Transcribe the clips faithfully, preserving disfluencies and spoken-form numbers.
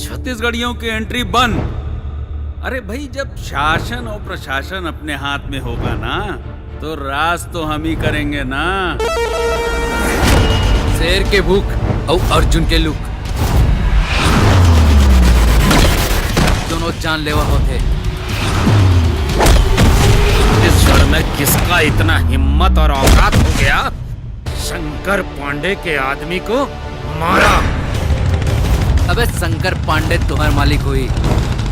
छत्तीसगढ़ियों की entry बंद। अरे भाई, जब शासन और प्रशासन अपने हाथ में होगा ना, तो राज तो हम ही करेंगे ना। शेर के भूख और अर्जुन के लुक दोनों जानलेवा होते। इस रण में किसका इतना हिम्मत और औकात हो गया, शंकर पांडे के आदमी को मारा। अबे शंकर पांडे तुम्हारे मालिक हुई,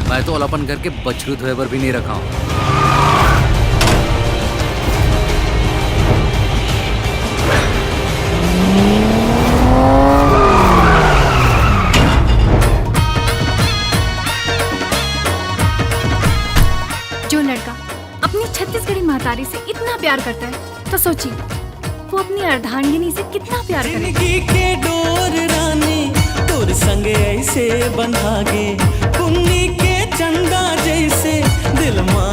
मैं तो ओला अपन घर के बछरू धोए बर भी नहीं रखा हूँ। जो लड़का अपनी छत्तीसगढ़ी महतारी से इतना प्यार करता है, तो सोचिए, वो अपनी अर्धांगिनी से कितना प्यार करेगा। जिंदगी के डोर रानी तोर संग ऐसे बंधागे, पुन्नी के चंदा जैसे दिल मा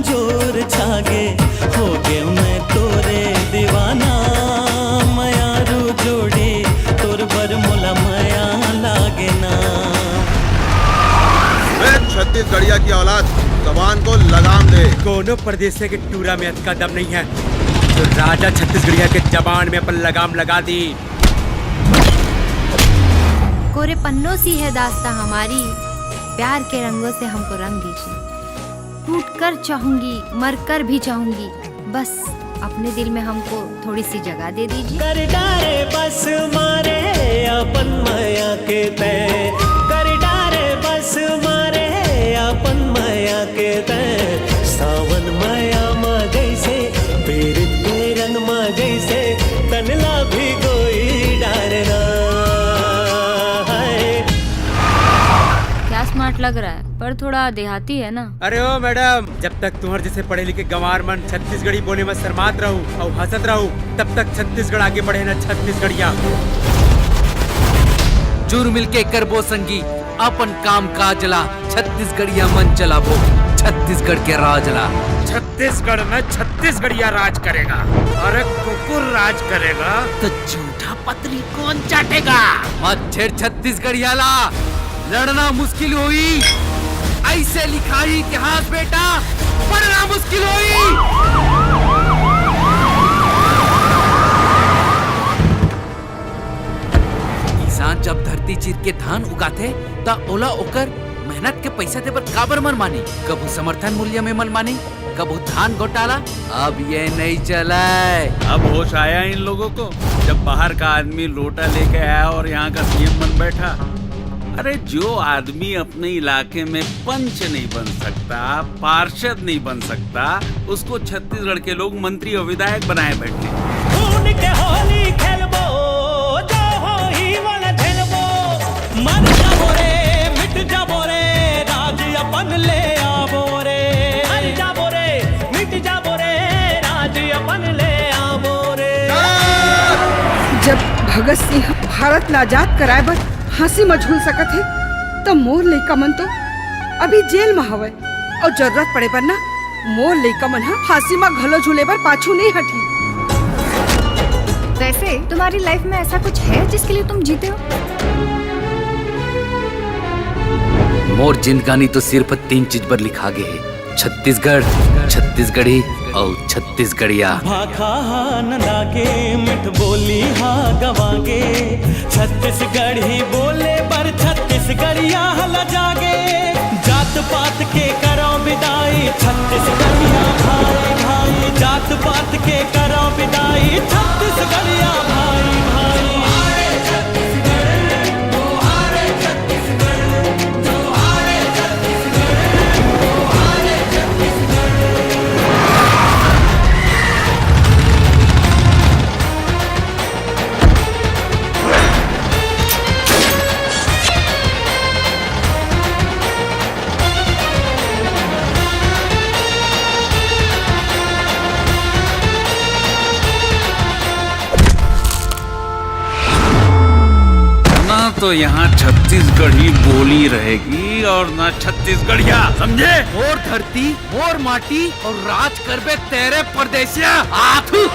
जोर छागे। हो गए मैं तोरे दीवाना, मयारू जोड़ी तोर बर मोला मया लागे ना। ए छत्तीसगढ़िया की औलाद, जबान को लगाम दे। कोनो परदेसिया के टूरा में अतका दम नहीं है, तो राजा छत्तीसगढ़िया के जबान में अपन लगाम लगा दी। कोरे पन्नों सी है दास्ता हमारी, प्यार के रंगों से हमको रंग दीजिए। टूट कर चाहूंगी, मर कर भी चाहूंगी, बस अपने दिल में हमको थोड़ी सी जगह दे दीजिए। कर डारे बस मारे अपन माया के तय, कर डारे बस मारे अपन माया के तय। सावन माया मा जैसे, पीरित के रंग मा जैसे, तनला भी कोई डारना है। क्या स्मार्ट लग रहा है, पर थोड़ा देहाती है ना। अरे ओ मैडम, जब तक तुम्हारे जैसे पढ़े लिखे गंवार मन छत्तीसगढ़ी बोले में शर्मात रहू और हंसत रहू, तब तक छत्तीसगढ़ आगे बढ़े ना छत्तीसगढ़िया। जुर मिलके करबो संगी अपन काम काज ला, छत्तीसगढ़िया मन चलाबो छत्तीसगढ़ के राज ला। छत्तीसगढ़ में छत्तीसगढ़िया राज करेगा, अरे कुकुर राज करेगा। तो झूठा पतरी कौन चाटेगा? मत छेड़ छत्तीसगढ़िया ला, लड़ना मुश्किल होई। ऐसे लिखा ही इतिहास बेटा, पढ़ना मुश्किल होई। किसान जब धरती चीर के धान उगाथे, त ओला ओकर मेहनत के पैसा देबर काबर मन माने? कभू समर्थन मूल्य में मन माने, कभू धान घोटाला। अब ये नहीं चला है। अब होश आया इन लोगों को, जब बाहर का आदमी लोटा लेके आया और यहाँ का सीएम बन बैठा। अरे, जो आदमी अपने इलाके में पंच नहीं बन सकता, पार्षद नहीं बन सकता, उसको छत्तीसगढ़ के लोग मंत्री और विधायक बनाए बैठे। खून के होली खेलबो, जो होही वाला झेलबो। मर जाबो रे, मिट जाबो रे, राज अपन ले आबो रे। मर जाबो रे, मिट जाबो रे, राज अपन ले आबो रे। जब भगत सिंह भारत ला आजाद कराए बर फांसी म झूल सकत हे, त मोर लइका मन तो अभी जेल म हवय, अउ जरूरत पड़े पर ना मोर लइका मन ह फांसी म घलो झूले बर पाछू नइ हटही। वैसे तुम्हारी लाइफ में ऐसा कुछ है जिसके लिए तुम जीते हो? मोर जिंदगानी तो सिर्फ तीन चीज पर लिखा गे हे, छत्तीसगढ़, छत्तीसगढ़ी अउ छत्तीसगढ़िया। भाखा हा नंदागे, मिठ बोली हा गवागे, छत्तीसगढ़ी बोले बर छत्तीसगढ़िया हा लजागे। जात पात के करो विदाई, छत्तीसगढ़िया भाई भाई, जात पात के करो विदाई, छत्तीसगढ़िया भाई भाई। ना तो यहाँ छत्तीसगढ़ी बोली रहेगी और ना छत्तीसगढ़िया, समझे? मोर धरती, मोर माटी और राज करबे तेरे परदेसिया। आथू।